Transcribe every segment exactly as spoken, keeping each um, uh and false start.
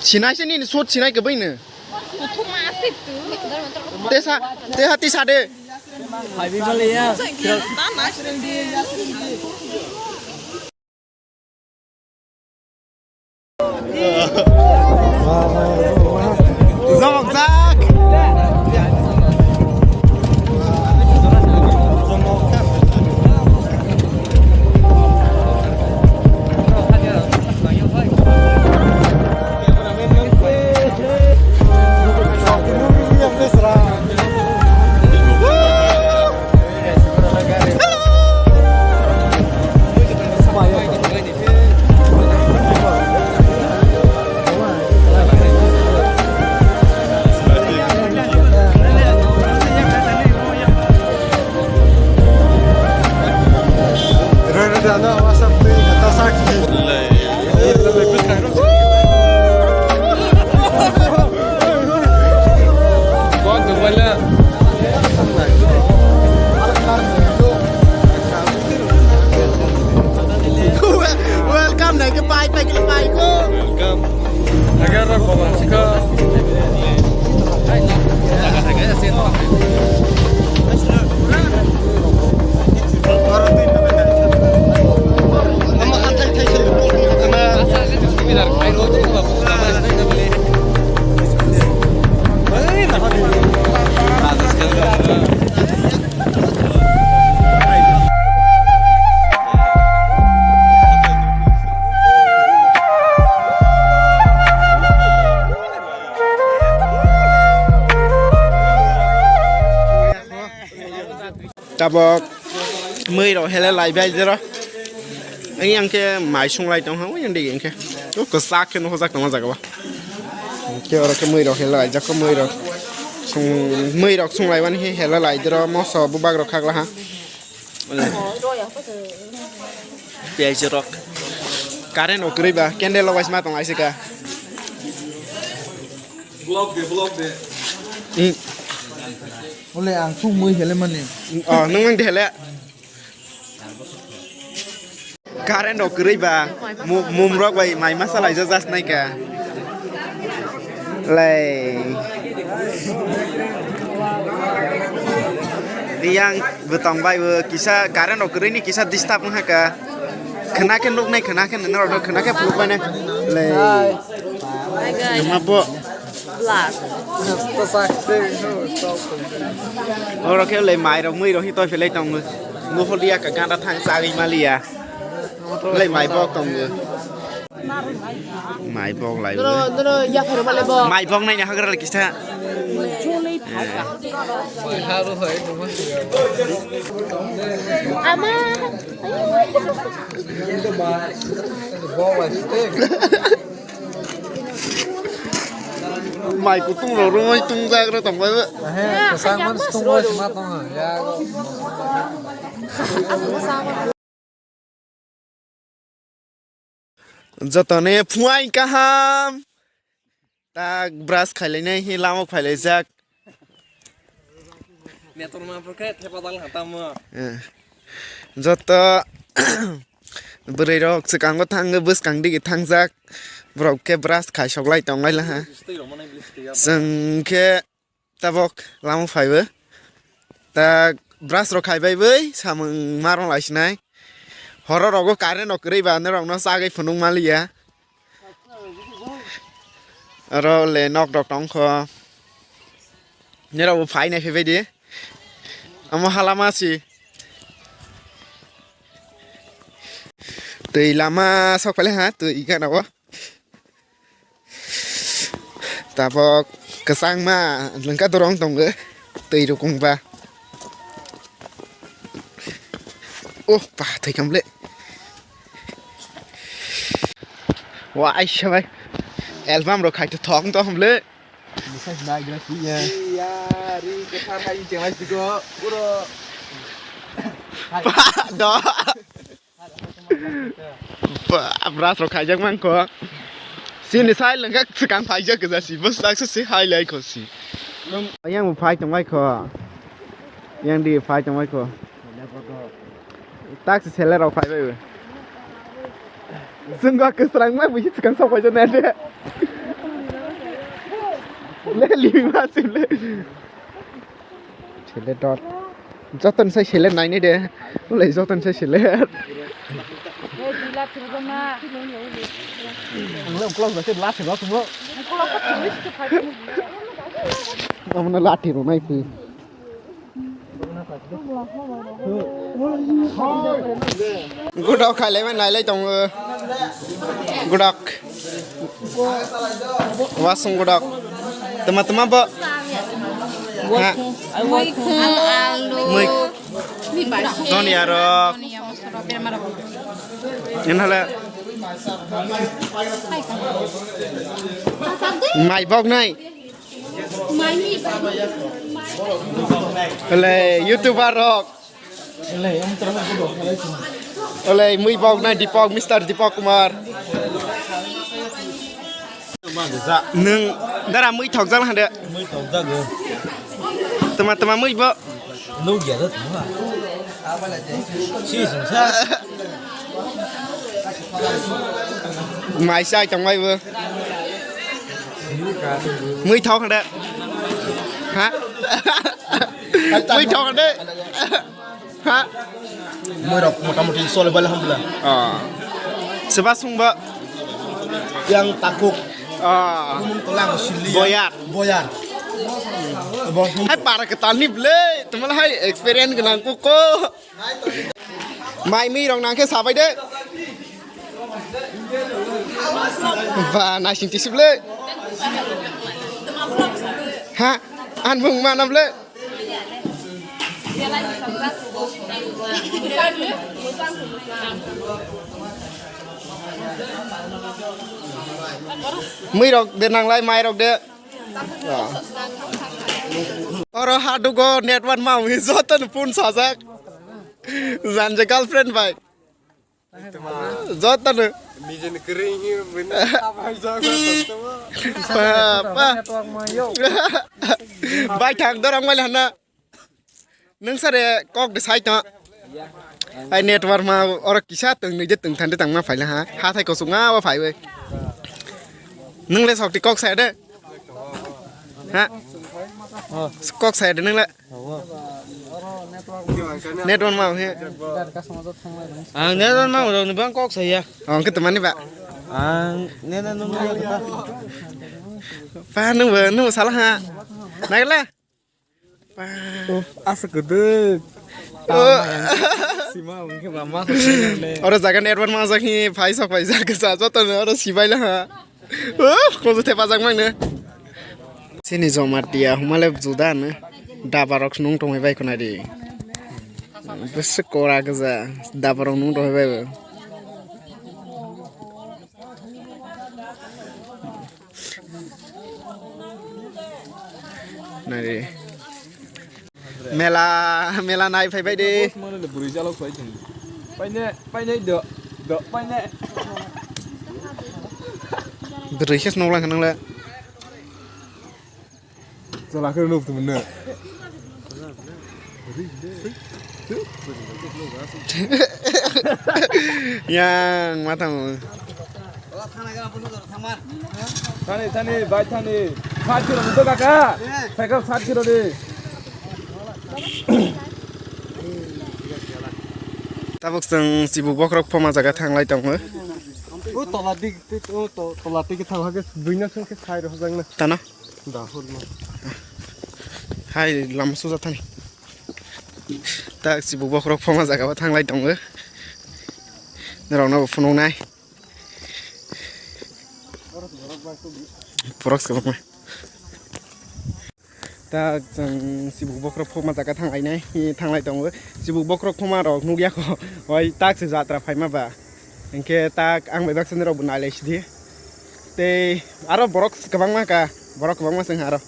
Sinai se nini sot sinai ke bini. Tesa, teha tisa de. Zok zak. Welcome, naikhe pai, pai, pai ko. Welcome. Agar rok bobang sikha. Tabok mui rok hele lai bai jero. Ang yang ke mai sung lai tong ha, yang digi yang ke. O kwchak khe nukho jak tong o jaga o. Ke oro ke mui rok hele lai jak mui rok. Sung, mui rok sung lai mani he hele lai jero moso bubak rok khak la ha. Piyaj rok. Current rok kwrwi ba, candle rok bai se ma tong lai se ka. Block de, block de. Hmm. Ole ang sung mui hele mani. Oh, nung mang de hele. Current rok kwrwi ba, mu-, mum rok bai mai masa lai ja jas nai ka. Lei. Yang bwtong bai bo kisa current rok kwrwi ni kisa disturb wngkha ka. Khna khe nuk nai, khna khe nini rok khna khe phuluk bai nai. Lei. Hi, guys. Tama bo. Vlog. Oro khe lei mai rok mui rok hi toi phelai tongo. Nuholiya ka ganda thang chagwi maliya. Lei mai bok tongo. Mai bok lai bo. Mai bok nai ni hagra le kisa. Ama. Mai kutung rok rwngwi tungjak rw tong bai bo. He, kwchang man stung bai sima tong ha. Ya. Jotoni phuaing kaham. Tak brush khailainai hi lama phailaijak. Netor ma phur khe thepa dal kha tamo. Eh. Joto bwrwi rok swkango thangwi bwskang digi thangjak. Borok khe brush khai soklai tonglai laha. Chwng khe tabok lama phaibo. Tak brush rok khai bai bai samung marong lai sinai. Horo rogo current rok kwrwi ba norok no chagwi phunuk maliya. Oro le nok rok tong kho. Nirok bo phai nai phai bai di. Amo hala ma si. Twi lama sok phai le ha, twi gana bo. Tabok kwchangma lengka dorong tongo, twi rukung ba. Oh, pa, thai kam le. Wa, aisha bai. Album rok khai to thong to hum le. Misai nai gra si ya. Ya, ri ke thar hai te mai siko. Uro. Pa, do. Ba, brush rok khaijak man kho. Sini sai lengka swkang phaijak kwja si, bwsak se si hai lai kho si. Yang bo phai tong bai kho. Yang di phai tong bai kho. Tak si seller rok phai bai bo. Sungga kwsrang ma bisi swkang sok phaijak na de. Le lima sile. Sele dot. Joton sai sele nai ni de. Ulai joton sai sele. Ang le uklok ba se last ba tumo. Amna lati ro nai pui. Gudok khailai ma nailai tongo. Gudok. Wasung gudok. Tama tama bo. Ha. Mui. Noni arok. Ngon hale. Mai bok nai. Ole, YouTuber rok. Ole, mui bok na Deepak, Mister Deepak Kumar. Nung dara mui thok jang hande. Tama tama mui bo. Nugya da tama. Si sungsa. Mai sai tong mai bo. Mui thok hande. Ha? Mui thok hande. Ha? Mui rok motamuti sole bale hambla. Ah. Seba sungba. Yang takuk. Ah. Umum tulang sili. Boyar. Boyar. Hai para ketal ni ble. Temal hai experience gwnang kuko. Mai mi rok nang khe sabai de. Ba naising tisip le. Ha? An bung mana ble. Mui rok de nanglai mai rok de. Oro hadugo network ma wi joto ni phone sajak. Janje girlfriend bai. Joto no. Nijeni kering hi bini abai jago. Pa, pa. Bai thang dorang wali hana. Nung sare kok de sai to. Ai network ma oro kisa tong nui je tong thande tang ma phaila ha. Ha thai kosuk nga wa phai we. Nung le sok ti kok sai de. Ha. Kok sai de nung le. Network ma he. Ang network ma rok ni bang kok saya. Ang ke temani ba. Ang network nung ya kita. Pa nung ba nung salah ha. Nagla. Pa. Asa kedek. Sima mungkin lama. Oro jaga network ma jaki phai sok phai jaga sa joto oro sibai la ha. Uh, kozo te pajak mang ne. Sini jomar tia humale juda ne. Daba rok nung tongwi bai khuna di. Bese kora gaja daba rok nung tongwi bai. Nari. Mela, mela nai phai bai de. Bwrwi jalok phai thang. Paine, paine do, do, paine. Bwrwi khe noklang nang le. Chala khe nuk tum ne. Yang matang. Thani, thani, bai thani. Sat kilo ni to kaka. Cycle sat kilo ni. Tabuk chwng chibuk bokhorok phoma jaga thanglai tongo. O tola dik, o to-, tola dik thang hake buino song khe sai rw jang na. Tana? Da hol ma. Hai lama suja thani. Tak chibuk bokhorok phoma jaga bo thanglai tongo. Norok no bo phunuk nai. Borok se kwbangma. Tak chwng chibuk bokhorok phoma jaga thang lainai, hi thang lai tongo. Chibuk bokhorok phoma rok nukya kho, oi tak se jatra phaima ba. Hinkhe tak ang bai baksa nirok bo nai lai sidi. Tei aro borok kwbangma ka, borok kwbangma se wngkha aro.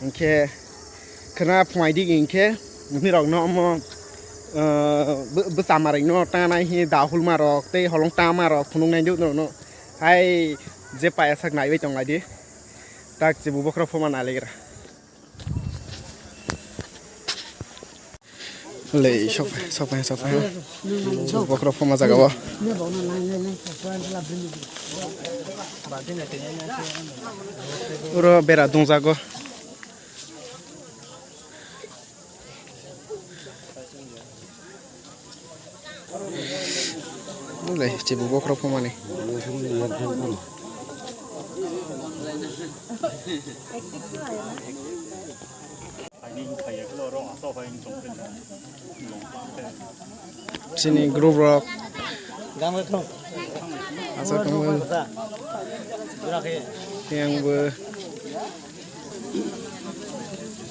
Hinkhe khwna phunai di hinkhe nirok no omo, ah, bw-, bwsa marwino tanai hi dahulma rok tei holong tama rok phunuknai di norok no. Hai je paiyasak naiwi tonglaidi. Tak chibuk bokhorok phoma nailagra. Lei, sopai, sopai, sopai. Bokhorok phoma jaga o. Oro bera dungjago. Lei, chibu bokhorok phomani. Chini group rok. Aswk wngwi. Yang bo.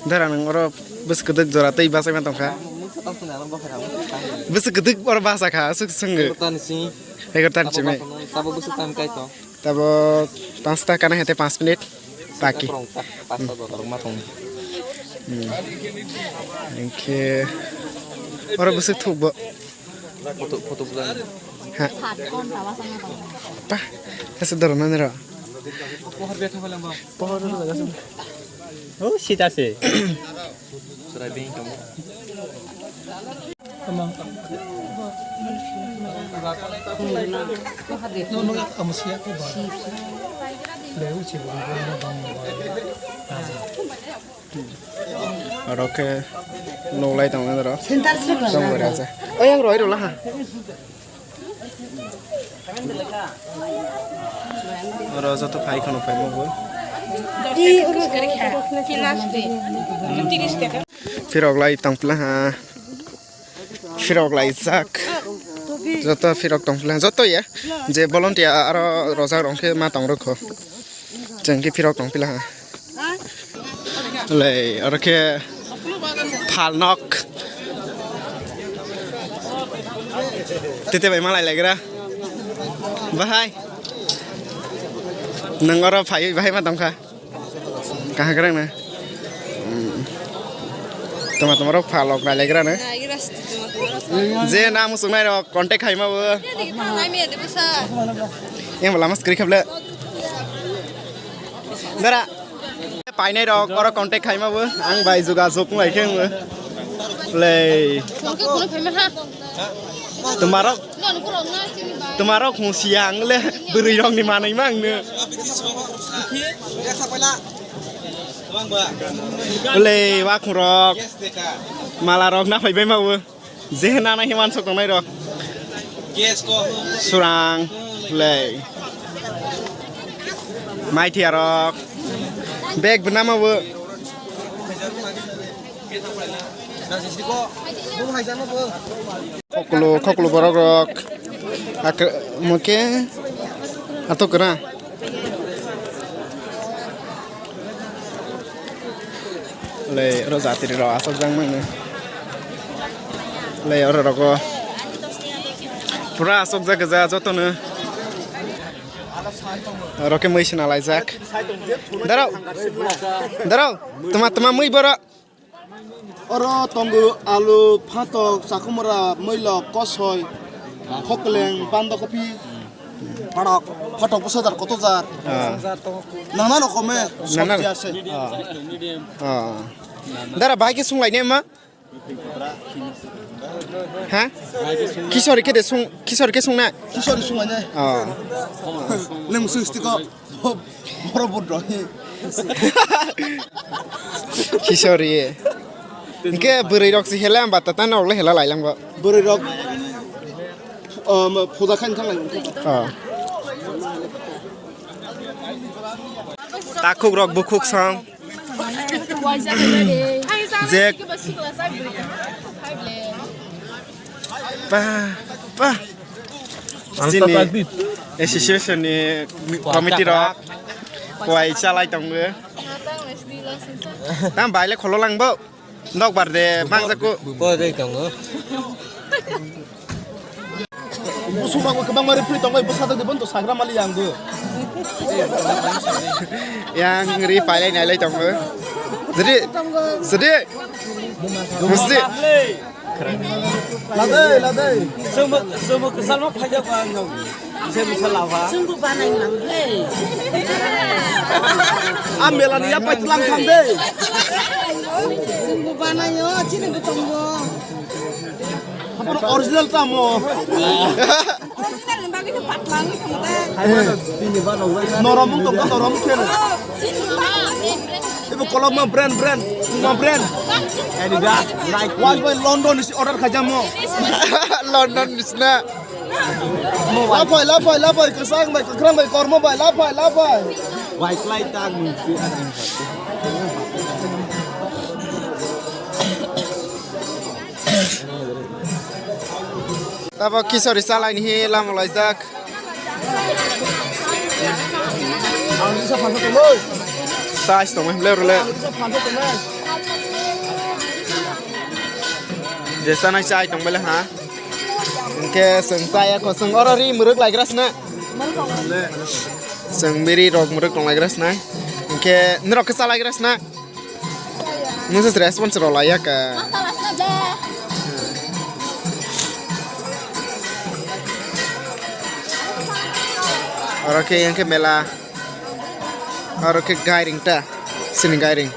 Dara nwng oro bwswk kwdwk jora tei bachai ma tongkha. Bwswk kwdwk oro bachakha, aswk swngwi. Egarota ni simi. Tabo bwswk time kai tong. Tabo panch ta kana hete panch minute baki. Korong ta, panch ta joto rok ma tong. Hmm. Hingke oro bwswk thuk bo. Photo, photo bulan. Ha. Pa, asa doro nani ro. Pohor betha bala ba. Pohor betha bala. Oh, sita se. Surai beng kamu. Oro khe nuklai tongmani oro. Center sibla. Chong bwrwi acha. Oyang roi rwla ha. Oro joto phai kheno phai mugo. Phirok lai tong pla ha. Phirok lai jak. Joto phirok tong pla joto ya. Je volunteer aro rojak rong khe ma tong rwkho. Chwng khe phirok tong pila ha. Lei, oro khe phalnok. Tete bai malai legra. Bahai. Nang oro phai, bahai ma tongkha. Kaha kerang na. Hmm. Toma toma rok phalok na legra na. Je na musuk nai rok contact khai ma bo. Yang lama skri khable. Dara. Painai rok, oro contact khai ma bo. Ang bai juga jok ngai khe bo. Lei. Tongke kuno phai ma ha. Tumarok. Tumarok hung siang le. Bwrwi rok ni manai ma ang no. Lei, wa khung rok. Mala rok na phai bai ma bo. Je nana himan sok tongnai rok. Surang, lei. Maithia rok. Bag bwnama bo. Khoklo, khoklo borok rok. Ak-, muke. Atok kena. Lei, oro jatri rok asokjak mano. Lei, oro rogo pura asokjak gajak jotono. Oro khe mui swnalaijak. Darao, darao, tuma, tuma mui boro. Oro tongo alu, phatok, chakhumra, muilok, kosoi, khokleng, banda kopi, phatok, phatok bwsa jar, koto jar. Ah. Nana rokome, nana sobji ase. Ah. Ah. Dara, bahai khe sunglaini ma? Ha? Kishori khe de sung, kishori khe sungna? Kishori sunglaini. Ah. Nang sung stiko. Boro budro. Kishori. Hingke bwrwi rok se hela hamba tata nok le hela lailang bo. Bwrwi rok, um, puja khain thang lai. Oh. Takhuk rok bukhuk song. Je. Pa, pa. Ang chini association ni committee rok kuai chalai tongo. Tang bai le kholo lang bo. Nok bar de mang jaku. Bo dei tongo. Busu bangma kwbangma ri phri tongo, busa de bon to sagra mali yang bo. Yang ri pailai nailai tongo. Jadi, jadi. Musti. Ladai, ladai. Semua, semua kesal mah pajak bang. Saya bisa lawa. Sungguh banai mang, hei. Ambil ani apa lang kang deh. Sungguh banai yo, sini betong bo. Original tamo. Original ni bagwi no patla wngwi tongde. Norom wng tongkha, norom khe. Oh, sini ba. Ibo kolokma brand, brand, ma brand. Adidas, Nike. Watch bai London ni order khaijamo. London ni sna. Laphai, laphai, laphai, kwchang bai, kwkhwrang bai, kormo bai, laphai, laphai. Bai klai tak mungsi. Tabok kisori chalaini hi lama laijak. Size tongmani hwnle rwle. Je chanai chai tong bele ha. Hwnkhe chwng chaya kho, chwng oro ri mwrwk laigra sna. Chwng biri rok mwrwk tong laigra sna. Hwnkhe norok khe cha laigra sna. Nwng se response rw laiya ka. Oro khe yang khe mela. Oro khe gairing ta. Sini gairing.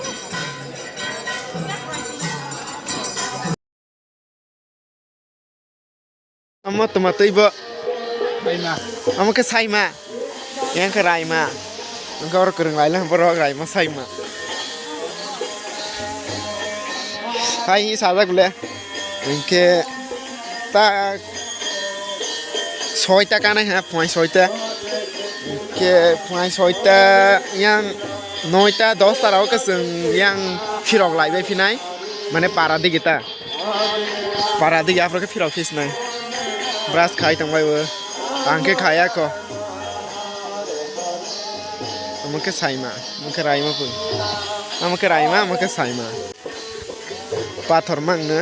Omo tuma twi bo. Saima. Omo khe saima. Yang khe raima. Wngkhe oro kwrwng laila borok raima saima. Hai hi sajak le. Hwnkhe ta soita kanai ha, phuai soita. Hwnkhe phuai soita yang noita dosta rok chwng yang phirok lai bai phinai. Mane para digi ta. Para digi aphro khe phirok phisnai. Brush khai tongbai bo. Ang khe khaya kho. Omo khe saima, omo khe raima pun. Omo khe raima, omo khe saima. Pathor mangno.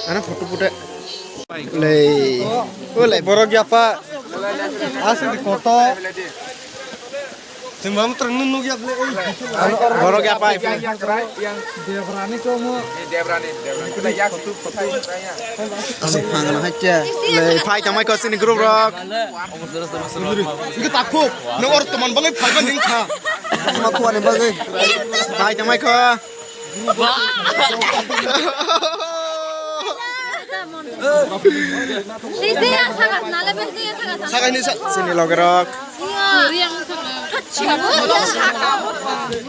Ano photo photo. Lei. O lei. Borok yapa. Asli koto. Chwng mam twrwng nung nukya ble, oi. Borok ya pai. Debrani komo. Debrani, Debrani. Kita yak tu, kita yak. Aswk phang na hakya. Lei, phai tongmai kho chini group rok. Hwnkhe takhuk, nang or toman bagwi phaiba ning kha. Ma kuani bagwi. Phai tongmai kho. Tei tei ang sagas nale, bes tei ang sagas. Sagai ni sa-, sini logerok.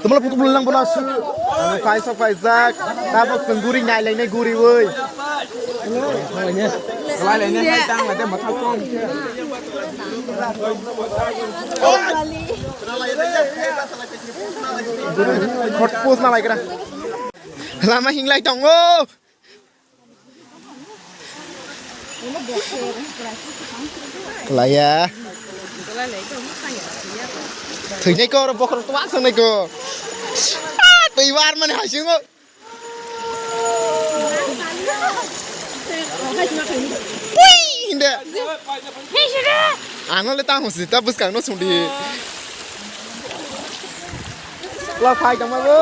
Tumla putu bulang bona su. Paisa paisa. Tabok seng guri nai lai nai guri woi. Lai lai nai tang lai te mathal tong. Hot pus na lai kra. Lama hinglai tongo. Laya. Thwinai ko oro bokhorok twak thwngnai ko. Ah, twi war mani hasingo. Pui hinde. Ano le tang hosi ta bwskang no sungdi. Lo phai tongma bo.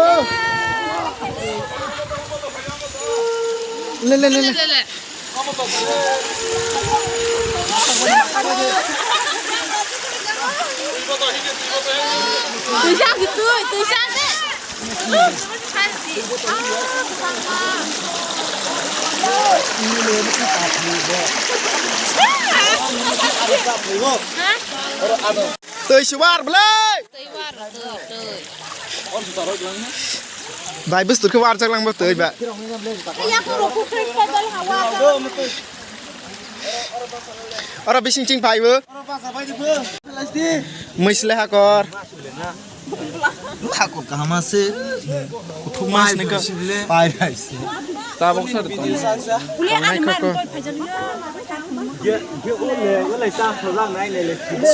Le le le le. Tuisa gitu, tuisa de. Twi si war bwlai. Twi war, twi, twi. Bai bwswk khe warjak lang bo twi ba. Oro bising ching phai bo. Mwisle hakor. Hakor kaham ase. Kuthuk mas ni ka. Pai pai se. Tabok sa de tong. Tongnai koko.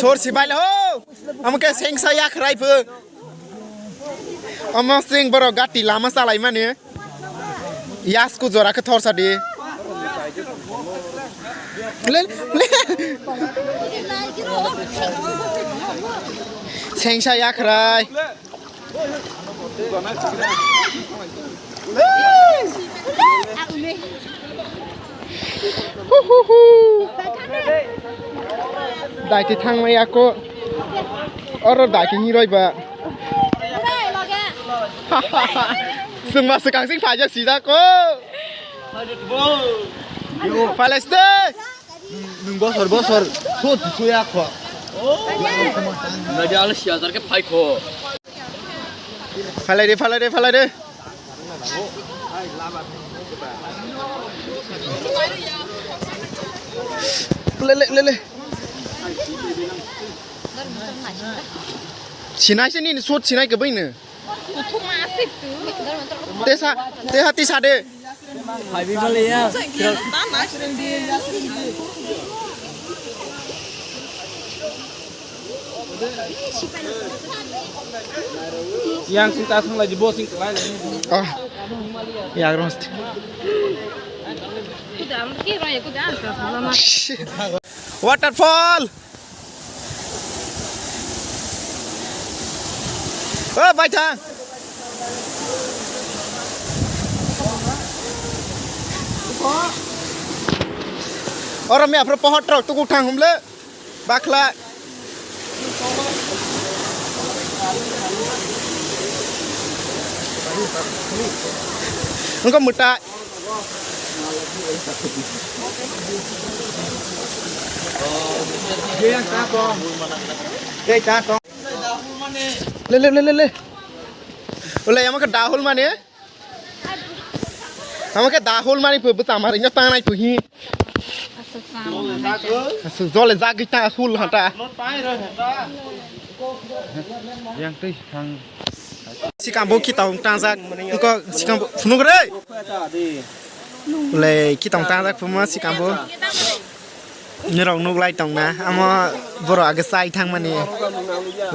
Sor si bai le ho. Amo khe sengsa yakhrai pho. Omo sing borok gati lama salai mani. Yasku jora khe thorsa di. Le, le. Sengsa yakhrai. Hu, hu, hu. Daiti thangmai ako. Oro daiti ni roi ba. Chwng ma swkang sing phaijak sijak ko. Palaste. Nung bosor bosor so suya kho. Nadi ala si hajar ke phai kho. Phalai de, phalai de, phalai de. Le, le, le, le. Sinai se nini sot sinai ke bini. Tesa, teha tisa de. Yang sing ta thang lai di, bo sing lai lai. Oh. Ya, rost. Waterfall. O bai thang. Oro me aphro pohor trok tuku thang humle. Bakla. Engko muta. Le, le, le, le, le. Ole, amake dahul mane? Amake dahul mani phu, bwsa mari no tangnai phu hi. Asuk jole jagwi ta hul hata. Yang tei thang. Sikam bo kitong tangjak. Engko sikam bo phunuk re. Le kitong tangjak phuma sikam bo. Nirok nuklai tongna, amo borok age chai thangmani.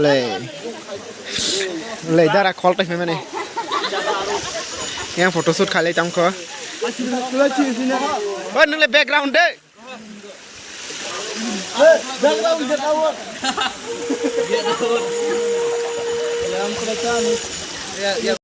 Le, le dara khol tongmani. Yang photoshoot khalai tongkho. O nung le background de.